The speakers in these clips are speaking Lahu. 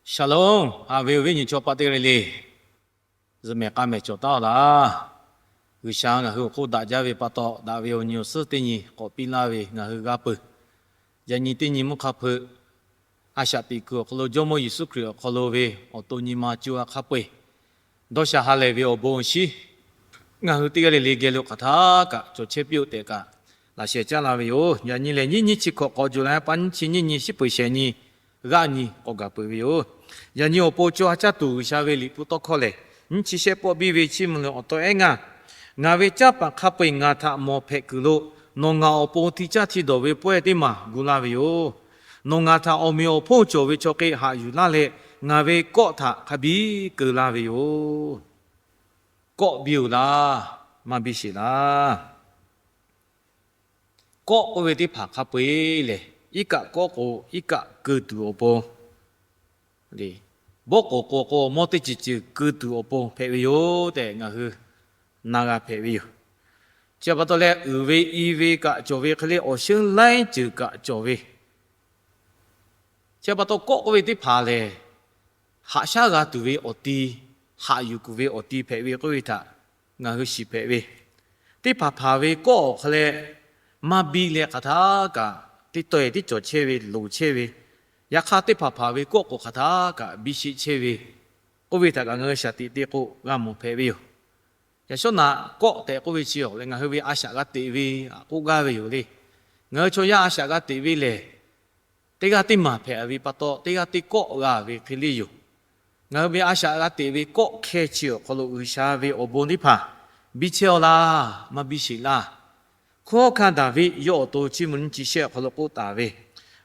Shalom, a ve awˬ viˉ nyi chaw paˆ teˇ g'aˇ le le, zuhꞈ mehˍ k'a mehˍ cawˬ taˉ-aw laˇ. G'uiˬsha ngaˬ hui awˬ hk'oˆ daꞈ jaˇ ve pa taw, daꞈ ve awˬ nyi awˬ suhˉ teˇ nyi k'awꞈ piˇ laˇ ve ngaˬ hui g'a peuˬ. Yaꞈ nyi teˇ nyi mvuhˇ hk'a hpeuꞈ, a shaꞈ teꞈ kuiˬ awˬ hk'aw lo Jawˇmawˇ Yeˍsuˆ Hkriꞈ awˬ hk'aw lo ve awˬ to nyi ma co ha hk'a peu-eˬ dawˇ sha ha lehˬ ve awˬ bon awˬ shinˉ, ngaˬ hui teˇ g'aˇ le le geh lo hk'aˬ htaˇ kaꞈ cawˬ chehˇ piˇ-oˆ tehꞈ kaꞈ laꞈ sheh caˉ la ve yoˬ. Yaꞈ nyi lehˬ, nyiˇ nyiˇ chi hkawꞈ k'awꞈ juˬ la pa nyiˇ chi nyiˇ nyi shiˉ peuˬ shehˍ nyi g'aˇ nyi k'awꞈ gaˬ peuˬ ve yoˬ. Yaꞈ nyi awˬ pon co ha caˇ tuˬ G'uiˬsha ve liꞈ hpu tawˇ hkawˇ lehˬ, nyiˇ chi shehˆ pawˆ biˇ ve chiˇ mvuh leh awˬ taw ehˉ ngaˇ, Ngaˬ ve canˇ paˍ hk'a peu-eˬ ngaˬ htaꞈ mawˬ hpehꞈ kuiˬ lo, nawˬ ngaˬ awˬ pon hti caˇ hti dawˬ ve pawehˇ teˇ maˬ gu laˇ ve yoˬ. Nawˬ ngaˬ htaꞈ awˬ meꞈ awˬ hponˇ cawˬ ve chaw hk'e haꞈ yuˬ laˇ leh, ngaˬ ve kawˆ htaꞈ hk'a biˇ keu laˇ ve yoˬ. Kawˆ biˇ-oˬ laˇ, maˇ biˇ sheˍ laˇ. Kawˆ k'oˆ ve teˇ hpaˍ hk'a peu-eˬ lehˬ, iˉ kaˆ kawˆ k'o iˉ kaˆ keu tuˬ awˬ pon, bawˆ k'oˍ k'o k'o mawˇ teˇ ceuˬ ceuˬ keu tuˬ awˬ pon hpehꞈ ve yoˬ tehꞈ ngaˬ hui na g'a hpehꞈ ve yoˬ. Chi pa taw leh, uiˍ ve i ve kaꞈ cawˬ ve hk'e le, awˬ shinˉ laiˉ ceuˬ kaꞈ cawˬ ve. Chi pa taw kawˆ k'oˆ ve teˇ hpaˍ lehˬ, haꞈ shaˉ g'a tuˬ ve awˬ ti, haꞈ yuˬ kuˬ ve awˬ ti hpehꞈ ve k'oˆ ve htaꞈ ngaˬ hui shiˍ hpehꞈ ve. Teˇ hpaˍ hpaˍ ve kawˆ awˬ hk'aw leh maˇ biˇ leh hk'aˬ htaˇ kaꞈ teˇ taweh tiˉ cawˬ chehˇ ve, loˍ chehˇ ve. Yaꞈ hk'aˇ, teˇ hpaˍ hpaˍ ve kawˆ k'o hk'aˬ htaˇ kaꞈ biˇ sheˆ chehˇ ve k'oˆ ve htaꞈ kaꞈ ngaˬ hui shaˍ tiꞈ te k'o g'a mawˬ hpehꞈ ve yoˬ. Yaꞈ shawˉ naꞈ kawˆ tehꞈ k'oˆ ve chi awˬ leh ngaˬ hui ve a shaꞈ g'a teꞈ ve k'oˆ gaˇ ve yoˬ le. Ngaˬ hui chaw yaˇ a shaꞈ g'a teꞈ ve lehˬ, teˇ g'aˇ teˇ maˬ hpehꞈ ve pa taw, teˇ g'aˇ teˇ kawˆ g'a ve hk'e le yoˬ. Ngaˬ hui ve a shaꞈ g'a teꞈ ve kawˆ hkehˇ chi awˬ hk'aw lo G'uiˬsha ve awˬ bon teˇ hpaˍ biˇ chehˇ-aw laˇ, maˇ biˇ sheˍ laˇ. Hkunˉ hawˉ hkanˇ Daˍviˆ yawˇ awˬ to chiˇ mvuh nyiˇ chi shehˆ awˬ hk'aw lo k'oˆ taˍ ve,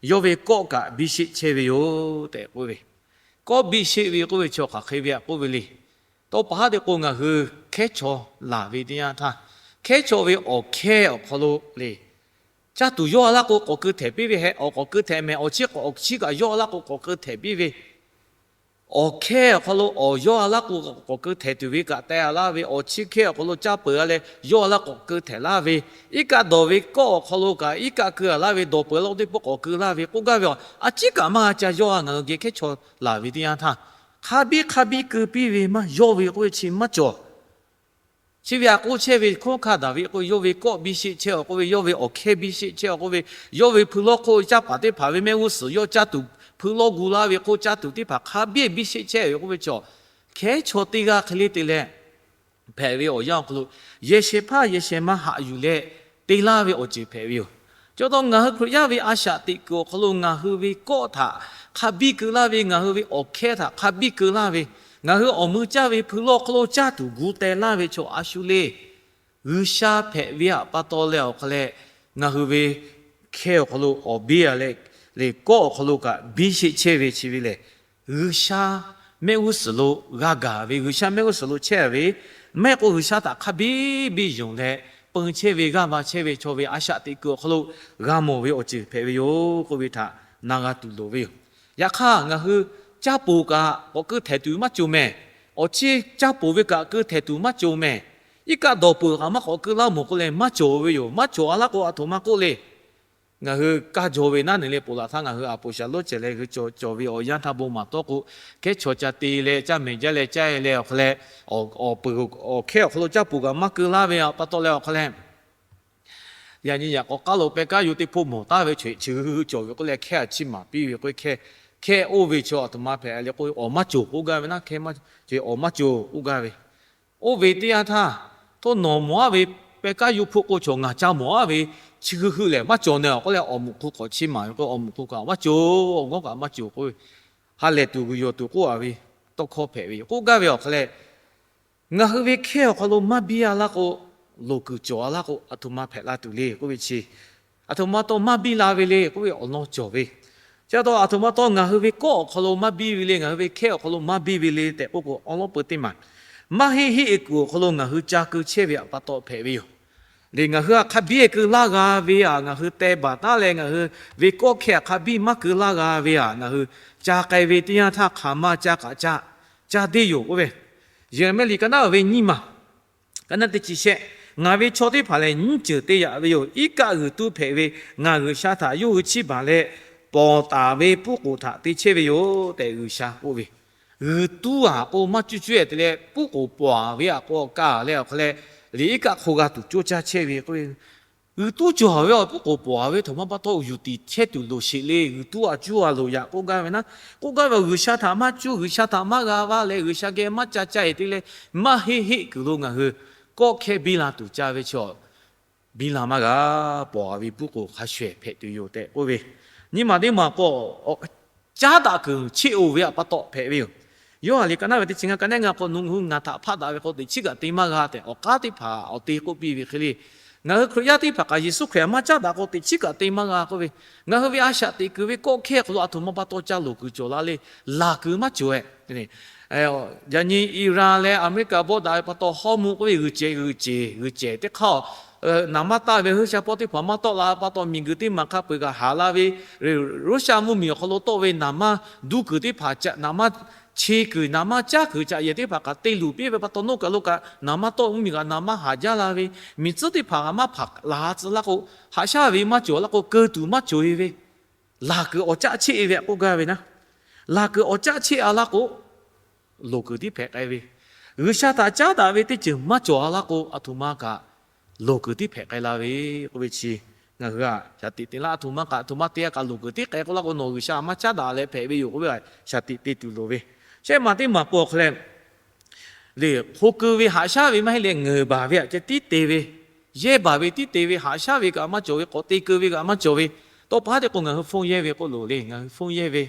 yawˇ ve kawˆ kaꞈ biˇ sheˆ chehˇ ve yoˬ tehꞈ k'oˆ ve. Kawˆ biˇ sheˆ ve k'oˆ ve chaw hk'aˬ hk'e ve htaꞈ k'oˆ ve le. Tawˇ pa haˉ te k'o, ngaˬ hui hkehˉ chaw laˬ ve teˇ yanˇ htaˇ, hkehˉ chaw ve awˬ hkehˇ awˬ hk'aw lo le, caˇ tuˬ yawˇ a laˇ k'o k'awꞈ keu htehꞈ piˇ ve heh, awˬ k'awꞈ keu htehꞈ mehˍ, awˬ chi k'awꞈ, awˬ chi kaꞈ yawˇ a laˇ k'o k'awꞈ keu htehꞈ piˇ ve. Awˬ hkehˇ awˬ hk'aw lo awˬ yawˇ a laˇ k'o k'awꞈ keu htehꞈ tuˬ ve kaꞈ teh a laˇ ve, awˬ chi hkehˇ awˬ hk'aw lo caˇ peuˬ a leh yawˇ a laˇ k'awꞈ keu htehꞈ laˇ ve, iˉ kaˆ dawˬ ve kawˆ awˬ hk'aw lo kaꞈ iˉ kaˆ keu a laˇ ve, dawˬ peuˬ a laˇ teˇ pawˆ k'awꞈ keu laˇ ve k'oˆ gaˇ ve, a ciˉ kaꞈ maˇ g'a ca yawˇ a, ngaˬ hui geh hkehˉ chaw laˬ ve teˇ yanˇ htaˇ, hk'a biˇ hk'a biˇ keu piˇ ve maˇ yawˇ ve k'oˆ ve chi maˇ cawˬ. Chi ve htaꞈ k'oˆ chehˇ ve hkunˉ hawˉ hkanˇ Daˍviˆ k'oˆ ve, yawˇ ve kawˆ biˇ sheˆ chehˇ-aw k'oˆ ve, yawˇ ve awˬ hkehˇ biˇ sheˆ chehˇ-aw k'oˆ ve, yawˇ ve hpui lawˇ hk'oˆ caˇ paˍ teˇ hpaˍ ve mehˆ g'uˇ suhˍ yawˇ caˇ tuˬ hpui lawˇ gu laˇ ve hk'oˆ caˇ tuˬ teˇ hpaˍ hk'a biˇ biˇ sheˆ chehˇ ve k'oˆ ve chaw, hkehˉ chaw teˇ g'aˇ hk'e le te leh hpehꞈ ve awˬ yanˇ awˬ hk'aw lo, yehˬ shehˍ hpaˇ yehˬ shehˍ ma haꞈ yuˬ leh te laˇ ve awˬ ceuˬ hpehꞈ ve yoˬ. Chi pa taw ngaˬ hui Hkriꞈ yaˇ ve a shaꞈ teꞈ kuiˬ awˬ hk'aw lo ngaˬ hui ve kawˆ htaꞈ hk'a biˇ keu laˇ ve, ngaˬ hui ve awˬ hkehˇ htaꞈ hk'a biˇ keu laˇ ve, ngaˬ hui awˬ mui caˇ ve hpui lawˇ hk'oˆ lo caˇ tuˬ gu teh laˇ ve chaw a shu le. G'uiˬsha hpehꞈ ve htaꞈ pa taw leh awˬ hk'a leh, ngaˬ hui ve hkehˇ awˬ hk'aw lo awˬ biˇ a leh, le kawˆ awˬ hk'aw lo kaꞈ biˇ sheˆ chehˇ ve chi ve lehˬ, G'uiˬsha mehˆ g'uˇ suhˍ lo g'a gaˬ ve, G'uiˬsha mehˆ g'uˇ suhˍ lo chehˇ ve, maˇ heˆ k'o G'uiˬsha htaꞈ hk'a biˇ biˇ yonˍ leh peun chehˇ ve, g'aˇ va chehˇ ve chaw ve a shaꞈ teꞈ kuiˬ awˬ hk'aw lo g'a mawˬ ve awˬ ceuˬ hpehꞈ ve yoˬ k'oˆ ve htaꞈ na g'a tuˬ loˍ ve yoˬ. Yaꞈ hk'aˇ, ngaˬ hui caˇ poˬ kaꞈ k'awꞈ keu htehꞈ tuˬ maˇ cawˬ mehˍ. Awˬ chi caˇ poˬ ve kaꞈ keu htehꞈ tuˬ maˇ cawˬ mehˍ. Iˉ kaˆ dawˬ peuˬ kaꞈ maˇ k'awꞈ keu laˇ mawˬ k'oˆ leh maˇ cawˬ ve yoˬ. Maˇ cawˬ a laˇ k'o, a htoꞈ ma k'oˆ le. Ngaˬ hui kaˇ jaw ve naˉ neˬ leh ponˬ laˬ htaˇ, ngaˬ hui a poˍ shaˍ lonˉ cehˬ leh hui cawˬ ve awˬ yanˇ htaˇ bon maˍ tawˇ k'o, hkehˉ chaw ca te leh caˇ mehˍ jaˇ leh caˇ e leh awˬ hk'a leh, awˬ peuˬ awˬ hkehˉ awˬ hk'aw lo caˇ poˬ kaꞈ maˇ keu laˇ ve pa taw leh awˬ hk'a leh, yaꞈ nyi yaꞈ k'awꞈ k'aˉ lo pehˇ kaˉ yuˬ teˇ hpoˆ mawˬ taˍ ve, chi hk'e hui cawˬ ve k'oˆ leh hkehˉ a chiˇ maˍ piˇ ve k'o, hkehˉ oˇ ve chaw a htoꞈ ma hpehꞈ leh k'o, awˬ maˇ cawˬ k'oˆ gaˇ ve naˉ, hkehˉ maˇ cawˬ, awˬ maˇ cawˬ k'oˆ gaˇ ve. Oˇ ve teˇ yanˇ htaˇ, htawˇ nawˬ mawˬ aˉ ve pehˇ kaˉ yuˬ hpfuhˆ k'o, chaw ngaˬ ca mawˬ aˉ ve chi hk'e hui lehˬ maˇ cawˬ ne awˬ k'oˆ leh, awˬ muꞈ hk'u k'awꞈ chiˇ maˍ ve k'o, awˬ muꞈ hk'u kaꞈ maˇ cawˬ, awˬ g'awˇ kaꞈ maˇ cawˬ k'oˆ ve, ha lehˬ tuˬ g'uiˬ yawˬ tuˬ k'oˆ a ve tawˇ hkawˇ hpehꞈ ve yoˬ k'oˆ gaˇ ve awˬ hk'a leh, ngaˬ hui ve hkehˇ awˬ hk'aw lo maˇ biˇ a laˇ k'o, loˍ kuiˬ cawˬ a laˇ k'o, a htoꞈ ma hpehꞈ la tuˬ le k'oˆ ve chi, a htoꞈ ma taw maˇ biˇ la ve le k'oˆ ve awˬ lawn cawˬ ve. Chi pa taw a htoꞈ ma taw ngaˬ hui ve kawˆ awˬ hk'aw lo maˇ biˇ ve le, ngaˬ hui ve hkehˇ awˬ hk'aw lo maˇ biˇ ve le tehꞈ k'oˆ k'o, awˉ lawˉ peu teˇ maˬ, maˇ heˆ heˆ e kuiˬ awˬ hk'aw lo ngaˬ hui ca keu chehˇ ve pa taw hpehꞈ ve yoˬ. Lehˬ, ngaˬ hui htaꞈ hk'a biˇ e keu laˇ g'a ve htaꞈ ngaˬ hui teh baˬ taˉ leh, ngaˬ hui ve kawˆ hkehˇ htaꞈ hk'a biˇ maˇ keu laˇ g'a ve htaꞈ ngaˬ hui ca k'ai ve teˇ yanˇ htaˇ, hk'aˬ ma ca k'aꞈ ca, ca deˇ yoˬ k'oˆ ve, Yeˍraˍmiˆ liꞈ ka naˉ ve nyiˇ maˬ, ka naˉ teˇ chi shehˆ, ngaˬ ve chaw teˇ hpaˍ lehˬ nyiˇ ceuˬ te yaꞈ ve yoˬ. Iˉ kaˆ g'uiˬ tuˇ hpehꞈ ve ngaˬ G'uiˬsha htaꞈ yawˇ hui chiˇ baˬ leh, pawˍ taˍ ve puˉ k'oˍ htaꞈ te chehˇ ve yoˬ tehꞈ G'uiˬsha k'oˆ ve. G'uiˬ tuˉ aꞈ k'o maˇ cuˇ cuˇ-e te leh puˉ k'oˍ pawˍ ve aꞈ k'o kaˇ leh awˬ hk'aw leh, liꞈ iˉ kaˆ hk'aw g'a tuˬ coˇ caˇ chehˇ ve k'oˆ ve. G'uiˬ tuˉ cawˬ ve awˬ puˉ k'oˍ pawˍ ve htaꞈ maˇ pa taw yuˬ tiˍ chehˇ tuˬ loˍ sheˍ le. G'uiˬ tuˉ aꞈ cuˇ a loˍ yaꞈ k'oˆ gaˇ ve naˉ, k'oˆ gaˇ ve G'uiˬsha htaꞈ maˇ cuˇ, G'uiˬsha htaꞈ maˇ g'a vaˇ leh G'uiˬsha geh maˇ ca caˇ-e te leh, maˇ heˆ heˆ kuiˬ lo ngaˬ hui kawˆ hkehˇ biˇ la tuˬ ca ve chaw biˇ la maˇ g'a. Pawˍ ve puˉ k'oˍ hk'a shuˍ ehˍ hpehꞈ tuˬ yoˬ tehꞈ k'oˆ ve. Nyi maˬ teˇ maˬ k'o, caˉ daꞈ kuiˬ cheˆ-oˬ ve aꞈ pa taw hpehꞈ ve yoˬ. Yoˇhanˬ liꞈ ka naˉ ve teˇ chi ngaˇ ka neˉ ngaˇ k'o, nawˬ hui ngaˬ htaꞈ hpaˆ daꞈ ve k'o teꞈ chiˉ kaꞈ te maˇ g'a tehꞈ awˬ k'aˉ teˇ hpaˍ awˬ te k'oˆ piˇ ve hk'e le. Ngaˬ hui Hkriꞈ yaˇ teˇ hpaˍ kaꞈ Yeˍsuˆ Hkriꞈ htaꞈ maˇ caˉ daꞈ k'o teꞈ chiˉ kaꞈ te maˇ g'a k'oˆ ve. Ngaˬ hui ve a shaꞈ teꞈ kuiˬ ve kawˆ hkehˇ hk'aw lo aˬ htoꞈ ma pa taw ca loˍ kuiˬ cawˬ la le. Laˬ kuiˬ maˇ cawˬ-e. Yaꞈ nyi Iran leh America bawˆ daꞈ ve pa taw Hormuz k'oˆ ve g'uiˬ cehˬ g'uiˬ cehˬ g'uiˬ cehˬ teˇ hk'aˇ naˍ manˇ taˆ ve Hui sha pawˆ teˇ hpaˍ maˇ tawˆ la pa taw, miˬguiˬ teˇ maˬ hk'a peu-eˬ kaꞈ haˍ la ve, Russia mvuhˇmiˬ awˬ hk'aw lo tawˆ ve naˍ manˇ duˇ kuiˬ teˇ hpaˍ, naˍ manˇ chi kuiˬ, naˍ manˇ caˉ kuiˬ caꞈ yehˬ teˇ hpaˍ kaꞈ te luˬ piˇ ve pa taw, nawˇ kaˬ lo kaꞈ naˍ manˇ tawˆ mvuhˇmiˬ kaꞈ naˍ manˇ haˍ jaˇ la ve, miˬ tcuhˉ teˇ hpaˍ kaꞈ maˇ hpaˍ laˬ tcuh laˇ k'o, haꞈ shaˉ ve maˇ cawˬ laˇ k'o, keu tuˬ maˇ cawˬ-e ve, laˬ kuiˬ awˬ caˆ cheˆ-e ve aꞈ k'oˆ gaˇ ve naˉ, laˬ kuiˬ awˬ caˆ cheˆ-a laˇ k'o, loˍ kuiˬ tiˉ hpehꞈ k'ai ve, G'uiˬsha htaꞈ caˉ daꞈ ve teˇ ceuˬ maˇ cawˬ-a laˇ k'o, aˬ htoꞈ ma kaꞈ loˍ kuiˬ tiˉ hpehꞈ k'ai la ve k'oˆ ve chi, ngaˬ hui a shaˍ tiꞈ te laˇ. Aˬ htoꞈ ma kaꞈ, aˬ htoꞈ ma te-a kaꞈ loˍ kuiˬ tiˉ k'ai k'oˆ laˇ k'o, nawˬ G'uiˬsha maˇ caˉ daꞈ leh hpehꞈ ve yoˬ k'oˆ ve a shaˍ tiꞈ te tuˬ loˍ ve. Shehˆ maˬ teˇ maˬ k'o awˬ hk'aw leh, le hk'o keu ve haꞈ shaˉ ve maˇ heˆ leh, ngeuˍ baˬ ve aꞈ ceh tiˉ te ve, yehˇ baˬ ve tiˉ te ve, haꞈ shaˉ ve kaꞈ maˇ cawˬ ve, k'awꞈ te keu ve kaꞈ maˇ cawˬ ve, tawˇ pa haˉ te k'o ngaˬ hui hpfuhˇ yehˇ ve k'oˆ loˬ le. Ngaˬ hui hpfuhˇ yehˇ ve,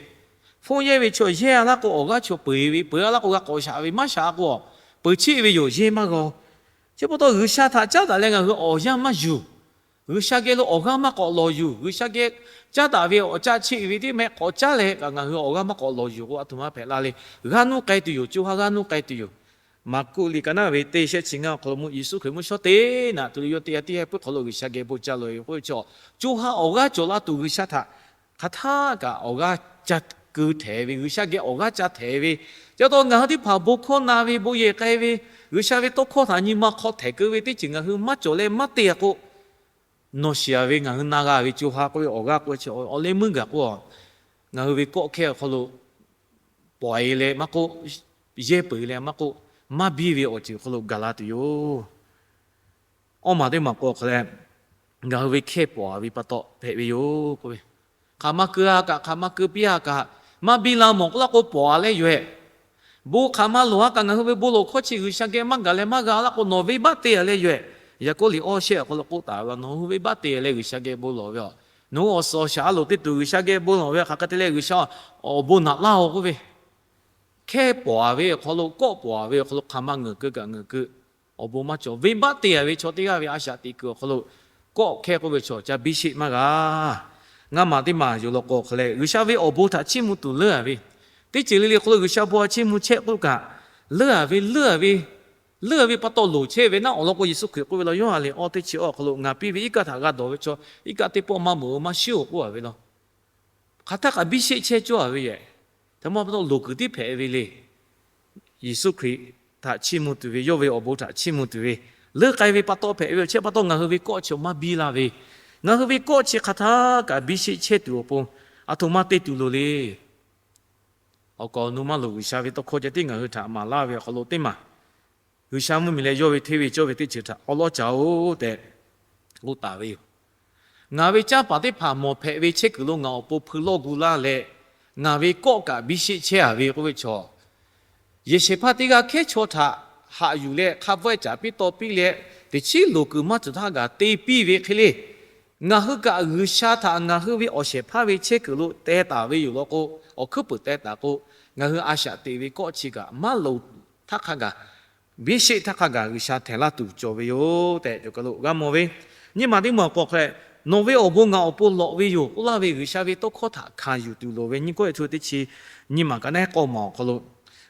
hpfuhˇ yehˇ ve chaw yehˇ-a laˇ k'o awˬ g'aˇ chaw peu-eˬ ve, peu-a laˇ k'o g'a k'awꞈ shaꞈ ve, maˇ shaꞈ k'o peu-eˬ cheˆ ve yoˬ, yehˇ maˇ g'a. Chi pa taw G'uiˬsha htaꞈ caˉ daꞈ leh ngaˬ hui awˬ yanˇ maˇ yuˬ. G'uiˬsha geh lo awˬ g'aˇ maˇ k'awꞈ lawˬ yuˬ. G'uiˬsha geh caˉ daꞈ ve awˬ caˆ cheˆ ve teˇ mehˆ k'awꞈ caˉ leh kaꞈ ngaˬ hui awˬ g'aˇ maˇ k'awꞈ lawˬ yuˬ k'o, aˬ htoꞈ ma hpehꞈ la le. G'aˇ nuˇ k'ai tuˬ yoˬ. Co ha g'aˇ nuˇ k'ai tuˬ yoˬ. Maˍkuˆ liꞈ ka naˉ ve teˇ shehˆ chi ngaˇ awˬ hk'aw lo mvuhˇ Yeˍsuˆ Hkriꞈ mvuhˇ shawˉ teˇ naꞈ tuˬ le, yawˇ teˇ yanˇ teˇ yanˇ puiˉ hk'aw lo G'uiˬsha geh bon ca lawˬ-e k'oˆ ve chaw, co ha awˬ g'aˇ cawˬ la tuˬ G'uiˬsha htaꞈ hk'aˬ htaˇ kaꞈ awˬ g'aˇ ca keu htehˍ ve, G'uiˬsha geh awˬ g'aˇ ca htehˍ ve, ca taw ngaˬ hui teˇ hpaˍ bon hkawˇ na ve, bon yehˬ k'ai ve, G'uiˬsha ve tawˇ hkawˇ htaꞈ nyi ma hk'aw htehˍ keu ve teˇ ceuˬ ngaˬ hui maˇ cawˬ leh maˇ te-a k'o, nawˬ shiˍ-a ve ngaˬ hui na g'a ve co ha k'oˆ ve awˬ g'aˇ k'oˆ ve chi awˬ leh meuˇ gaˬ k'o, ngaˬ hui ve kawˆ hkehˇ awˬ hk'aw lo pawˍ-e leh maˇ k'oˆ, yehˇ peu-eˬ leh maˇ k'oˆ, maˇ biˇ ve awˬ ceuˬ hk'aw lo gaˬ la tuˬ yoˬ. Awˇ maˬ teˇ maˬ k'o awˬ hk'aw leh, ngaˬ hui ve hkehˇ pawˍ-a ve pa taw hpehꞈ ve yoˬ k'oˆ ve. Hk'aˬ ma keu-a kaꞈ, hk'aˬ ma keu piˇ-a kaꞈ, maˇ biˇ la mawˬ k'oˆ laˇ k'o pawˍ-a leh yoˬ-ehˍ. Bon hk'aˬ ma lawˬ-a kaꞈ ngaˬ hui ve bon lawˬ hkawˇ chi G'uiˬsha geh maˇ gaˬ leh maˇ g'a laˇ k'o, nawˬ venˇbaˆ te-a leh yoˬ-ehˍ. Yaˍkoˆ liꞈ awˇ shehˆ awˬ hk'aw lo k'oˆ taˍ ve, nawˬ hui venˇbaˆ te-a leh G'uiˬsha geh bon lawˬ ve a. Nawˬ hui awˬ suhˍ awˬ shaˍ a loˍ te tuˬ G'uiˬsha geh bon lawˬ ve hk'aˬ hk'e te leh G'uiˬsha awˬ bon naꞈ laˇ-oˬ k'oˆ ve. Hkehˇ pawˍ-a ve awˬ hk'aw lo, kawˆ pawˍ-a ve awˬ hk'aw lo hk'aˬ ma ngeuˍ keu kaꞈ ngeuˍ keu, awˬ bon maˇ cawˬ. Venˇbaˆ te-a ve chaw teˇ g'aˇ ve a shaꞈ teꞈ kuiˬ awˬ hk'aw lo kawˆ hkehˇ k'oˆ ve chaw ca biˇ sheˆ maˇ g'a. Ngaˇ maˬ teˇ maˬ yoˬ law k'o awˬ hk'aw leh, G'uiˬsha ve awˬ bon htaꞈ chiˇ mvuh tuˬ leuˉ-a ve, teˇ ceuˬ le le hk'aw lo G'uiˬsha bon htaꞈ chiˇ mvuh chehˇ k'oˆ kaꞈ, leuˉ-a ve, leuˉ-a ve, leuˉ-a ve pa taw loˍ chehˇ ve naˉ. Awˬ lawn k'o Yeˍsuˆ Hkriꞈ k'oˆ ve law, Yoˇhanˬ liꞈ awˇ teˇ chi awˇ awˬ hk'aw lo, Ngaˬ piˇ ve iˉ kaˆ htaꞈ g'a dawˬ ve chaw, iˉ kaˆ teˇ pawˆ maˇ meuꞈ-o, maˇ shiˉ-oˬ k'oˆ-a ve law. Hk'aˬ htaˇ kaꞈ biˇ sheˆ chehˇ cawˇ-a ve yoˬ-ehˍ. Hk'e ma pa taw loˍ kuiˬ tiˉ hpehꞈ ve le. Yeˍsuˆ Hkriꞈ htaꞈ chiˇ mvuh tuˬ ve, yawˇ ve awˬ bon htaꞈ chiˇ mvuh tuˬ ve, leuˉ k'ai ve pa taw hpehꞈ ve awˬ chehˇ pa taw ngaˬ hui ve kawˆ chi maˇ biˇ laˇ ve, ngaˬ hui ve kawˆ chi hk'aˬ htaˇ kaꞈ biˇ sheˆ chehˇ tuˬ awˬ pon aˬ htoꞈ ma te tuˬ loˍ le. Awˬ kaˍ awˬ nu maˇ loˍ G'uiˬsha ve tawˇ hkawˇ ceh tiˉ ngaˬ hui htaꞈ maˍ laˇ ve awˬ hk'aw lo teˇ maˬ, G'uiˬsha mvuhˇmiˬ leh yawˇ ve hteˇ ve cawˇ ve teˇ ceuˬ htaꞈ awˉ lawˉ caˬ-oˬ tehꞈ k'oˆ taˍ ve yoˬ. Ngaˬ ve canˇ paˍ teˇ hpaˍ mawˬ hpehꞈ ve chehˇ kuiˬ lo ngaˬ awˬ pon hpui lawˇ gu laˇ leh, ngaˬ ve kawˆ kaꞈ biˇ sheˆ chehˇ-a ve k'oˆ ve chaw, yehˬ shehˍ hpaˇ teˇ g'aˇ hkehˉ chaw htaꞈ haꞈ yuˬ leh hk'a bvuhˆ-ehˉ caˍ piˇ taw piˇ leh, teꞈ chiˉ loˍ kuiˬ maˇ cawˬ htaˇ gaˬ te piˇ ve hk'e le. Ngaˬ hui kaꞈ G'uiˬsha htaꞈ ngaˬ hui ve awˬ shehˍ hpaˇ ve chehˇ kuiˬ lo teh taˍ ve yoˬ law k'o, awˬ hkuiˉ puiˍ teh taˍ k'o, ngaˬ hui a shaꞈ teꞈ ve kawˆ chi kaꞈ maˇ loˍ htaˇ hk'a gaˬ, biˇ sheˆ htaˇ hk'a gaˬ G'uiˬsha htehˍ laˇ tuˬ cawˬ ve yoˬ tehꞈ cawˬ kaˬ lo g'a mawˬ ve. Nyiˇ maˬ teˇ maˬ k'o hk'e leh, Nawˬ ve awˬ bon ngaˬ awˬ pon lawꞈ ve yoˬ k'oˆ laˇ ve G'uiˬsha ve tawˇ hkawˇ htaꞈ hkanˍ yuˬ tuˬ loˍ ve. Nyiˇ Kawˇrenˍhtuˆ teˇ chi nyiˇ maˬ ka neˉ k'awˇ maˬ awˬ hk'aw lo,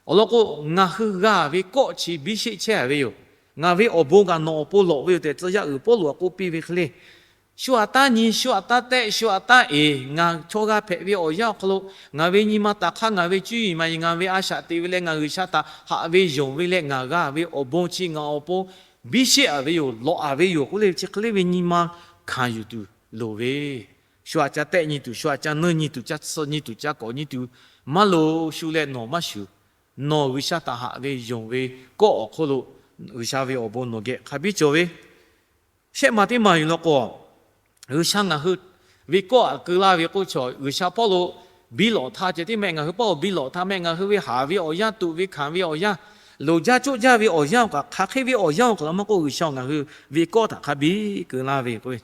awˬ lawn k'o, ngaˬ hui g'a ve kawˆ chi biˇ sheˆ chehˇ-a ve yoˬ. Ngaˬ ve awˬ bon kaꞈ nawˬ awˬ pon lawꞈ ve yoˬ tehꞈ tcuh yaˇ uiˍ Pawˇluꞈ htaꞈ k'oˆ piˇ ve hk'e le. Shu aꞈ taˇ nyi, shu aꞈ taˇ tehˆ, shu aꞈ taˇ eˍ, ngaˬ chaw g'a hpehꞈ ve awˬ yanˇ awˬ hk'aw lo, ngaˬ ve nyi ma taˍ hk'aˇ, ngaˬ ve cuˇ yiˍ maˍ yiˍ, ngaˬ ve a shaꞈ teꞈ ve leh ngaˬ G'uiˬsha htaꞈ haꞈ ve yonˍ ve leh ngaˬ g'a ve awˬ bon chi ngaˬ awˬ pon biˇ sheˆ-a ve yoˬ, lawꞈ-a ve yoˬ k'oˆ le. Chi hk'e le ve nyi ma hkanˍ yuˬ tuˬ loˍ ve, shu aꞈ ca tehˆ nyi tuˬ, shu aꞈ ca nuˇ nyi tuˬ, ca tsuhˇ nyi tuˬ, ca kawꞈ nyi tuˬ maˇ loˍ shu leh nawˬ maˇ shuˍ. Nawˬ G'uiˬsha htaꞈ haꞈ ve yonˍ ve kawˆ awˬ hk'oˆ lo G'uiˬsha ve awˬ bon nawˬ geh hk'a biˇ cawˬ ve shehˆ ma teˇ ma yuˬ law k'o, G'uiˬsha ngaˬ hui ve kawˆ aꞈ keu laˇ ve k'oˆ ve chaw, G'uiˬsha hpawˇ lo biˇ lawꞈ htaˇ ceh tiˉ mehˆ, ngaˬ hui hpawˇ lo biˇ lawꞈ htaˇ mehˆ, ngaˬ hui ve haˍ ve awˬ yanˇ, tuꞈ ve hkanˍ ve awˬ yanˇ, loˍ jaˇ coˆ jaˇ ve awˬ yanˇ awˬ kaꞈ, hk'aˬ hk'e ve awˬ yanˇ awˬ kaꞈ la maˇ k'oˆ, G'uiˬsha ngaˬ hui ve kawˆ htaꞈ hk'a biˇ keu laˇ ve k'oˆ ve,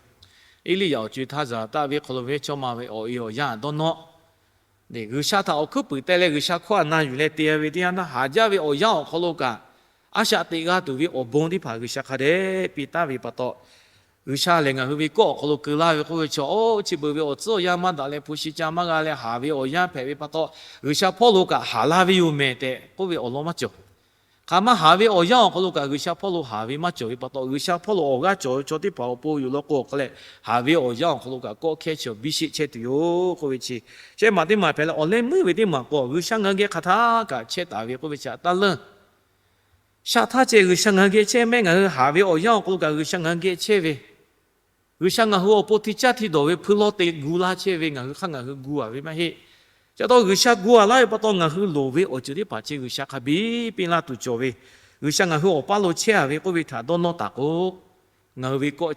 Eˇliˇyaꞈ awˬ co e htaˇ zaˍ taˆ ve hk'aw lo ve chaw ma ve awˬ e awˬ yanˇ dawˇ nawˇ G'uiˬsha htaꞈ awˬ hkuiˉ puiˍ teh leh G'uiˬsha hkawˇ aꞈ na yuˬ leh te ve teˇ yanˇ htaˇ, haˍ jaˇ ve awˬ yanˇ awˬ hk'aw lo kaꞈ a shaꞈ teꞈ g'a tuˬ ve awˬ bon teˇ hpaˍ G'uiˬsha hk'a dehꞈ piˇ taˍ ve pa taw, G'uiˬsha lehˬ ngaˬ hui ve kawˆ awˬ hk'aw lo keu laˇ ve k'oˆ ve chaw, oˇ chi beuꞈ ve awˬ tcuhˉ awˬ yanˇ maˇ daꞈ leh hpu shi ca maˇ g'a leh haˍ ve awˬ yanˇ hpehꞈ ve pa taw, G'uiˬsha hpawˇ lo kaꞈ haˍ laˇ ve yoˬ mehˍ tehꞈ k'oˆ ve awˬ lawn maˇ cawˬ. Hk'aˬ ma haˍ ve awˬ yanˇ awˬ hk'aw lo kaꞈ G'uiˬsha hpawˇ lo haˍ ve maˇ cawˬ ve pa taw, G'uiˬsha hpawˇ lo awˬ g'aˇ cawˬ ve chaw teˇ hpaˍ awˬ pon yuˬ law k'o hk'a leh, haˍ ve awˬ yanˇ awˬ hk'aw lo kaꞈ kawˆ hkehˇ chi awˬ biˇ sheˆ chehˇ tuˬ yoˬ k'oˆ ve chi, shehˆ ma teˇ ma hpehꞈ leh awˬ leh meuˇ ve teˇ maˬ k'o, G'uiˬsha ngaˬ hui geh hk'aˬ htaˇ kaꞈ chehˇ taˍ ve k'oˆ ve chi taˇ leuˇ shaˆ htaˇ ceh G'uiˬsha ngaˬ hui geh chehˇ mehˆ, ngaˬ hui haˍ ve awˬ yanˇ awˬ hk'aw lo kaꞈ G'uiˬsha ngaˬ hui geh chehˇ ve, G'uiˬsha ngaˬ hui awˬ pon hti caˇ hti dawˬ ve hpui lawˇ te gu laˇ chehˇ ve, ngaˬ hui hk'aˇ ngaˬ hui gu a ve maˇ heˆ. Chi pa taw G'uiˬsha gu a laˇ ve pa taw, ngaˬ hui loˍ ve awˬ ceuˬ teˇ hpaˍ chi G'uiˬsha hk'a biˇ piˇ laˇ tuˬ cawˬ ve, G'uiˬsha ngaˬ hui awˬ paˇ lo chehˇ a ve k'oˆ ve htaꞈ dawˇ nawˇ taˍ k'o, ngaˬ hui ve kawˆ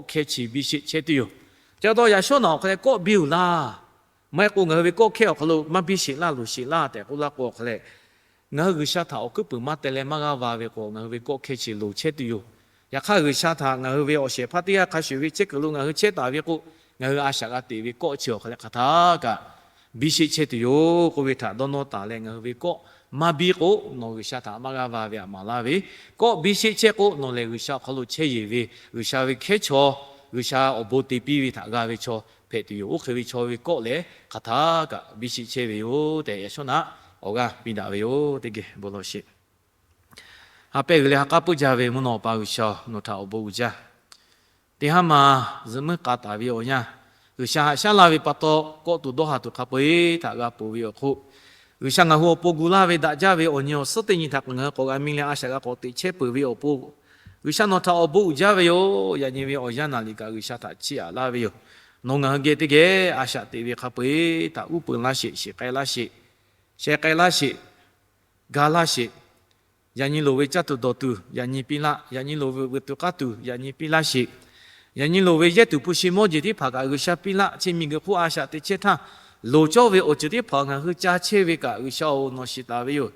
hkehˇ chi biˇ sheˆ chehˇ tuˬ yoˬ. Chi pa taw yaꞈ shawˉ naꞈ awˬ hk'aw leh kawˆ biˇ uˬ laˇ, maˇ heˆ k'o ngaˬ hui ve kawˆ hkehˇ awˬ hk'aw lo maˇ biˇ sheˆ laˇ, loˍ sheˆ laˇ tehꞈ k'oˆ laˇ k'o awˬ hk'aw leh, ngaˬ hui G'uiˬsha htaꞈ awˬ hkuiˉ puiˍ maˇ teh leh maˇ g'aˇ va ve k'o, ngaˬ hui ve kawˆ hkehˇ chi loˍ chehˇ tuˬ yoˬ. Yaꞈ hk'aˇ G'uiˬsha htaꞈ ngaˬ hui ve awˬ shehˍ hpaˇ teˇ g'aˇ hk'a shuˍ ve chehˇ kuiˬ lo ngaˬ hui chehˇ taˍ ve k'o, ngaˬ hui a shaꞈ g'a teꞈ ve kawˆ chi awˬ hk'aw leh hk'aˬ htaˇ kaꞈ biˇ sheˆ chehˇ tuˬ yoˬ k'oˆ ve htaꞈ dawˇ nawˇ taˍ leh, ngaˬ hui ve kawˆ maˇ biˇ k'o nawˬ G'uiˬsha htaꞈ maˇ g'aˇ va ve aꞈ maˍ laˇ ve, kawˆ biˇ sheˆ chehˇ k'o nawˬ lehˬ G'uiˬsha awˬ hk'aw lo chehˇ yeˬ ve, G'uiˬsha ve hkehˉ chaw, G'uiˬsha awˬ bon te piˇ ve htaꞈ g'a ve chaw hpehꞈ tuˬ yoˬ. Oˇ hk'e ve chaw ve kawˆ lehˬ hk'aˬ htaˇ kaꞈ biˇ sheˆ chehˇ ve yoˬ tehꞈ yaꞈ shawˉ naꞈ awˬ g'aˇ piˇ daꞈ ve yoˬ. Teˇ geh bon lawˬ sheˍ. Ha pehˇ g'uiˬ leh ha k'aˉ puiˉ jaˇ ve mvuhˇ naw awˬ pa G'uiˬsha, nawˬ htaꞈ awˬ bon uiˍ jaˇ. Teˇ haˉ ma zuhꞈ muiˉ k'a taˍ ve awˬ yanˇ, G'uiˬsha haꞈ shaˉ laˇ ve pa taw, kawˆ tuˬ dawˇ ha tuˬ hk'a peu-eˬ htaꞈ g'a ponˬ ve awˬ hk'oˆ, G'uiˬsha ngaˬ hui awˬ pon gu laˇ ve daꞈ jaˇ ve awˬ nyi awˬ suhˉ teˇ nyi htaꞈ ngaˬ hui k'awꞈ g'a mi leh a shaꞈ g'a k'awꞈ teꞈ chehˇ peuˬ ve awˬ pon, G'uiˬsha nawˬ htaꞈ awˬ bon uiˍ jaˇ ve yoˬ. Yaꞈ nyi ve awˬ yanˇ naˍ liꞈ kaꞈ G'uiˬsha htaꞈ chiˇ aꞈ laˇ ve yoˬ. Nawˬ ngaˬ hui geh teˇ geh a shaꞈ teꞈ ve hk'a peu-eˬ htaꞈ uˉ peunˍ laˇ sheˍ, shiˍ k'ai laˇ sheˍ, sheh k'ai laˇ sheˍ, ga laˇ sheˍ. Yaꞈ nyi loˍ ve caˇ tuˬ dawˬ tuˬ yaꞈ nyi piˇ laˇ. Yaꞈ nyi loˍ ve veuꞈ tuˬ k'aˇ tuˬ yaꞈ nyi piˇ laˇ sheˍ. Yaꞈ nyi loˍ ve yehˇ tuˬ hpu shi mawˇ jeˬ teˇ hpaˍ kaꞈ G'uiˬsha piˇ laˇ. Chi miˬguiˬ hk'oˆ a shaꞈ teꞈ chehˇ htaˇ, loˍ cawˇ ve awˬ ceuˬ teˇ hpaˍ ngaˬ hui ca chehˇ ve kaꞈ G'uiˬsha-oˬ, nawˬ shiˍ taˍ ve yoˬ.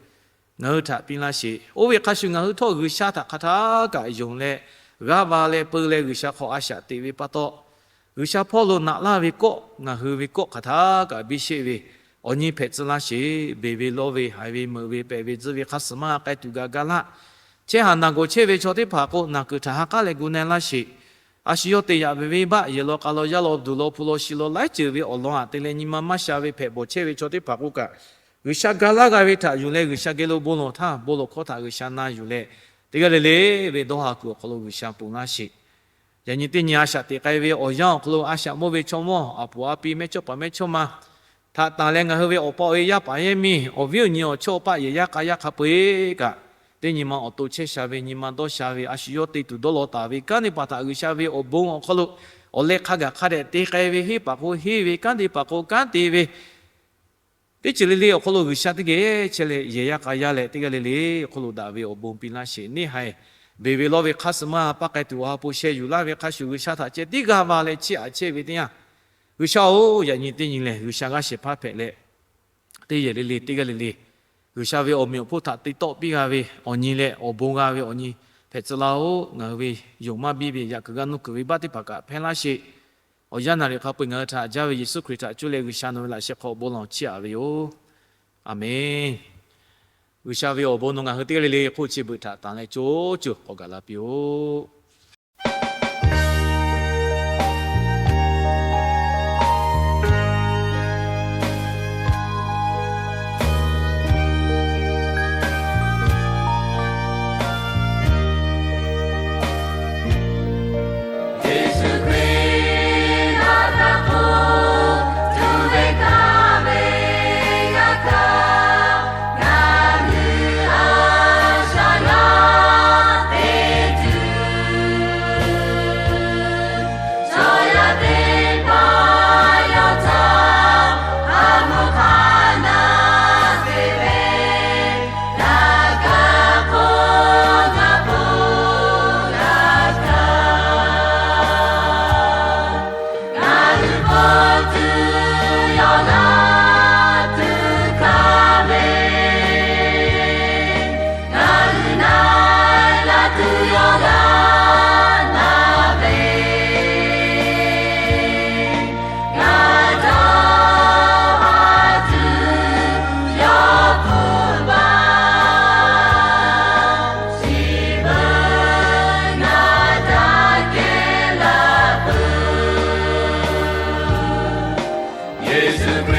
Ngaˬ hui htaꞈ piˇ laˇ sheˍ. Oˇ ve hk'a shuˍ ngaˬ hui htawˇ G'uiˬsha htaꞈ hk'aˬ htaˇ kaꞈ yonˍ leh, g'aˇ va leh peu leh G'uiˬsha hk'aw a shaꞈ teꞈ ve pa taw, G'uiˬsha hpawˇ lo naꞈ laˇ ve kawˆ ngaˬ hui ve kawˆ hk'aˬ htaˇ kaꞈ biˇ sheˆ ve awˬ nyi hpehꞈ tcuh laˇ sheˍ. Beˬ ve lawˇ ve, haiˬ ve meuꞈ ve, pehꞈ ve tzuhˇ ve hk'aˇ suh maˇ k'ai tuˬ gaˬ ga laˇ. Chehˇ haˍ naˬ gawˬ chehˇ ve chaw teˇ hpaˍ k'o, naˬ kuiˬ htaꞈ ha k'aˉ leh gu na laˇ sheˍ. A shu yawˇ te yaꞈ ve venˇbaˆ yehˬ law k'a law yaˇ law duˬ law hpu law shi law laiˉ ceuˬ ve awˬ lawn aꞈ te leh nyi ma maˇ sha ve hpehꞈ bawˬ chehˇ ve chaw teˇ hpaˍ k'o kaꞈ, G'uiˬsha ga laˇ g'a ve htaꞈ yuˬ leh G'uiˬsha geh lo bon lawˬ htaˇ, bon lawˬ hkawˇ htaꞈ G'uiˬsha na yuˬ leh, teˇ g'aˇ le le ve dawˇ ha kuiˬ awˬ hk'aw lo G'uiˬsha ponˬ laˇ sheˍ. Yaꞈ nyi teˇ nyi a shaꞈ teꞈ k'ai ve awˬ yanˇ awˬ hk'aw lo a shaꞈ mawˇ ve chaw mawˇ, aˬ puˍ a pi, mehˇchawˇ paˍ mehˇchawˇma htaꞈ tanˬ leh ngaˬ hui ve awˬ pa awˬ e, yaˇ paˍ yaˇ miˇ, awˬ viˉ awˬ nyi, awˬ chawˇ awˬ paˆ, yehˬ yaˇ k'a yaˇ hk'a peu-eˬ kaꞈ, teˇ nyi ma awˬ to chehˇ sha ve, nyi ma dawˇ sha ve, a shu yawˇ te tuˬ dawˇ law taˍ ve kanˉ teˇ hpaˍ htaꞈ G'uiˬsha ve awˬ bon awˬ hk'aw lo awˬ leh hk'a gaˬ hk'a dehꞈ te k'ai ve, henˇ paˍ k'o henˇ ve, kanˉ te paˍ k'o kanˉ te ve, teˇ ceuˬ le le awˬ hk'aw lo G'uiˬsha teˇ geh chehˇ leh, yehˬ yaˇ k'a yaˇ leh teˇ g'aˇ le le awˬ hk'aw lo daꞈ ve awˬ bon piˇ laˇ sheˍ. Neˇ haiˬ beˬ ve lawˇ ve hk'aˇ suh maˇ paˇ k'ai tuˬ awˬ ha hpu sheh yuˬ laˇ ve hk'a shuˍ, G'uiˬsha htaꞈ ceh tiˉ g'aˇ va leh chiˇ aꞈ chehˇ ve teˇ yanˇ, G'uiˬsha-oˬ, yaꞈ nyi teˇ nyi lehˬ G'uiˬsha g'aˇ shehˍ hpaˇ hpehꞈ leh, teˇ yehˬ le le teˇ g'aˇ le le G'uiˬsha ve awˬ meꞈ awˬ hponˇ htaꞈ te tawˆ piˇ g'a ve awˬ nyi leh awˬ bon g'a ve awˬ nyi hpehꞈ tcuh laˇ-oˆ. Ngaˬ hui ve yonˍ maˇ biˇ ve yaꞈ kuiˬ g'a nuˇ kuiˬ ve baˆ teˇ hpaˍ kaꞈ hpehˇ laˇ sheˍ. Awˬ yanˇ naˍ riˍ hk'a peu-eˬ ngaˬ hui htaꞈ jaˇ ve Yeˍsuˆ Hkriꞈ htaꞈ cuˇ leh G'uiˬsha nawˬ ve laꞈ sheh hk'aw bon lawˬ chiˇ aꞈ ve yoˬ. Aˍmenˍ. G'uiˬsha ve awˬ bon nawˬ ngaˬ hui teˇ g'aˇ le le hk'oˆ chi beuꞈ htaꞈ tanˬ leh co co k'awꞈ gaˬ la piˇ-oˆ. Yeˍsuˆ Hkriꞈ